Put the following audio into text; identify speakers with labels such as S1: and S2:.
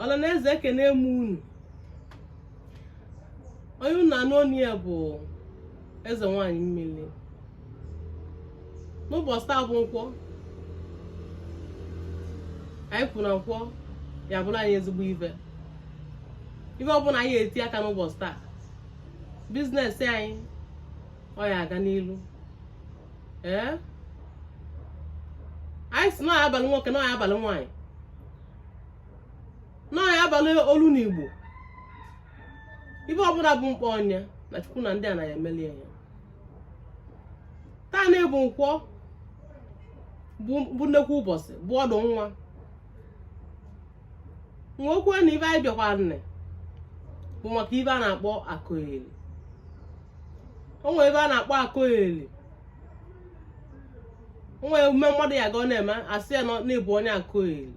S1: Ọlanaeze, ekene m unu. Onye unu na-anụ onu ya bụ eze nwaanyị mmiri. N'ụbọchị taa bụ nkwọ, anyị kwuru na nkwọ ya bụrụ anyị ezigbo ife. Ife ọbụla anyị eti aka n'ụbọchị taa, business anyị, ọ ya aga n'ilu. Ee, anyị sị na ọ ya abalị nwoke, na ọ ya abalị nwaanyị, na ọ ya abalị olu n'Igbo. Ife ọbụla bụ mkpa ọnya na Chukwu na ndị a na ya emeli ya. Taa na-ebu nkwọ bụ nnekwu ụbọchị, bụ ọdụ nwa nwa okwu na ife anyị bịakwara nne bụ maka ife a na-akpọ akọeli. O nwere ebe a na-akpọ akọeli. O nwere emume mmadụ ya ga ọ na-eme, asị ya na-ebu onye akọeli.